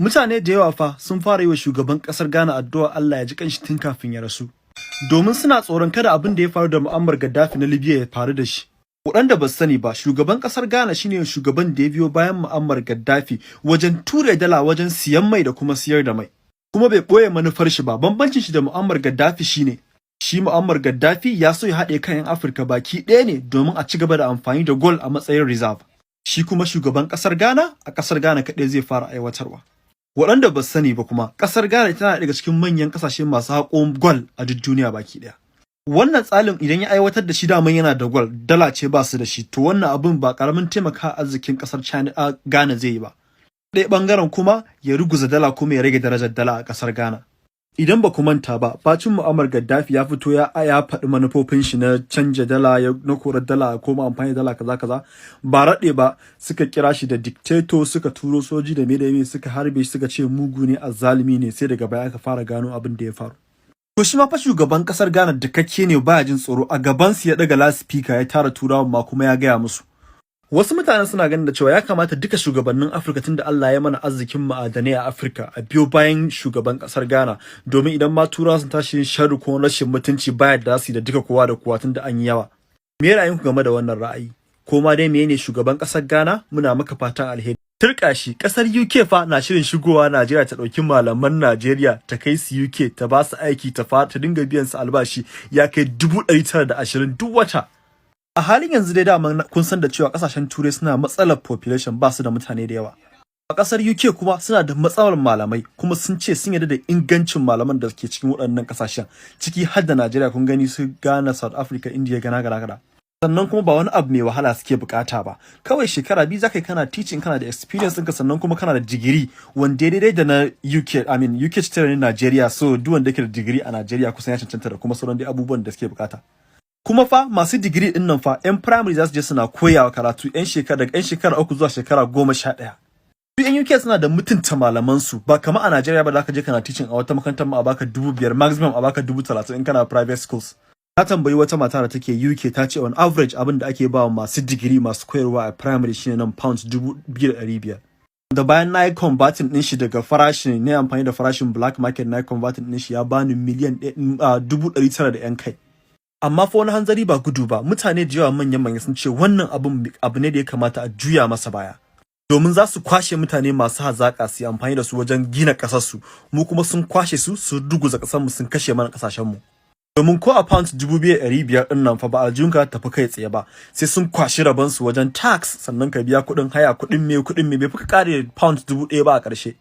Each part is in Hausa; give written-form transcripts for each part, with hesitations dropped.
Mutane da yawa fa sun fara yi wa shugaban kasar Ghana addu'a Allah ya ji kanshi tun kafin ya rasu. Domin suna tsoron kada abin da ya faru da Muammar Gaddafi na Libya ya faru da shi. Waɗanda ba su sani ba, shugaban kasar Ghana shine shugaban da ya biyo bayan Muammar Gaddafi wajen ture dala wajen siyan mai da kuma siyar da mai. Kuma bai ɓoye manufar shi ba, bambancin shi da Muammar Gaddafi shine shi Muammar Gaddafi ya so ya haɗe kan 'yan Afirka baki ɗaya ne domin a ci gaba da amfani da gold a matsayin reserve. Shi kuma shugaban ƙasar Ghana, a ƙasar Ghana kaɗai zai fara aiwatarwa. Waɗanda ba su sani ba kuma, ƙasar Ghana tana daga cikin manyan ƙasashe masu haƙo gwal a duk duniya baki ɗaya. Wannan tsarin idan ya aiwatar da shi, daman yana da gwal, dala ce ba su da shi, to wannan abin ba ƙaramin taimaka arzikin ƙasar China a Ghana zai yi ba. Ɗaya ɓangaren kuma ya ruguza dala kuma ya rage darajar dala a ƙasar Ghana. Idan ba ku manta ba, bacin Muammar Gaddafi ya fito ya faɗi manufofin shi na canja dala, ya na korar dala, koma amfani da dala, kaza kaza, ba raɗe ba suka kira shi da dictator, suka turo soji da me da me, suka harbe shi, suka ce mugu ne, azzalumi ne. Sai daga baya aka fara gano abin da ya faru. To shi ma fa shugaban kasar Ghana dakakke ne, baya jin tsoro. A gaban su ya daga lasifika ya tara Turawan ma kuma ya gaya musu. Wasu mutanen suna ganin da cewa ya kamata duka shugabannin Afirka, tunda Allah ya mana arzikin ma'adanai a Afirka, a biyo bayan shugaban kasar Ghana, domin idan ma Turawa sun tashi yin sharri ko rashin mutunci, baya da su da duka kowa da kowa tunda an yi yawa. Me ra'ayinku game da wannan ra'ayi? Ko ma dai menene, shugaban kasar Ghana, muna maka fatan alheri. Turka shi, kasar UK fa na shirin shigowa Najeriya ta ɗauki malaman Najeriya ta kai su UK, ta ba su aiki, ta fa ta dinga biyan su albashi ya kai 920,000 duk wata. A halin yanzu dai dama kun san da cewa kasashen Turai suna matsalar population, ba su da mutane da yawa. A kasar UK kuma suna da matsalar malamai, kuma sun ce sun yarda da ingancin malaman da ke cikin waɗannan kasashen, ciki har da Najeriya, kun gani, su Ghana, South Africa, India, Ghana, Ghana, Ghana. Sannan kuma ba wani abu mai wahala suke bukata ba, kawai shekara 2 zaka yi kana teaching, kana da experience ɗinka, sannan kuma kana da digiri wanda daidai da na UK, I mean UK ce ne Najeriya. So duk wanda yake da digiri a Najeriya kusan ya cancanta, da kuma sauran dai abubuwan da suke bukata. Kuma fa masu digiri din nan fa yan primary za su je suna koyawa karatu, yan shekara, daga yan shekara 3 zuwa shekara 11. Su yan UK suna da mutunta malaman su, ba kamar a Najeriya ba da ka je kana teaching a wata makarantar ma a baka 5,000, maximum a baka 30,000 in kana private schools. Na tambayi wata mata da take UK, ta ce on average abin da ake ba masu digiri masu koyarwa a primary shine nan pounds 2,500. Da bayan na yi converting din shi daga farashin ne amfani da farashin black market, na yi converting din shi, ya bani miliyan 900 da yan kai. Amma fa wani hanzari ba gudu ba, mutane da yawa manyan manya sun ce wannan abun abu ne da ya kamata a juya masa baya, domin za su kwashe mutane masu hazaka su yi amfani da su wajen gina ƙasarsu, mu kuma sun kwashe su su ruguza ƙasarmu, sun kashe mana ƙasashenmu. Domin ko a pounds 2,500 ɗin nan fa ba aljihunka tafi kai tsaye ba, sai sun kwashi rabonsu wajen tax, sannan ka biya kuɗin haya, kuɗin me, kuɗin me, bai fi ka kare pounds 1,000 ba a ƙarshe.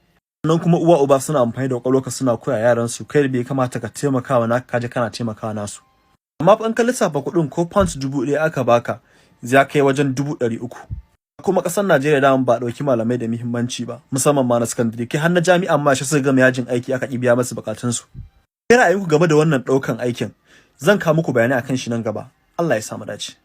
Sannan kuma uwa uba suna amfani da kwakwalwarka suna koya yaran su. Kai da bai kamata ka taimakawa naka, kaje kana taimakawa nasu. Amma fa in ka lissafa kuɗin, ko pounds 1,000 aka baka, ya kai wajen 300,000. Kuma ƙasar Najeriya da ba ɗauki malamai da muhimmanci ba, musamman ma na sakandare, kai har na jami'an ma shi suka gama yajin aiki aka ƙi biya masu bukatunsu. Kai ra'ayinku game da wannan ɗaukan aikin? Zan kawo muku bayanai akan shi nan gaba. Allah ya samu dace.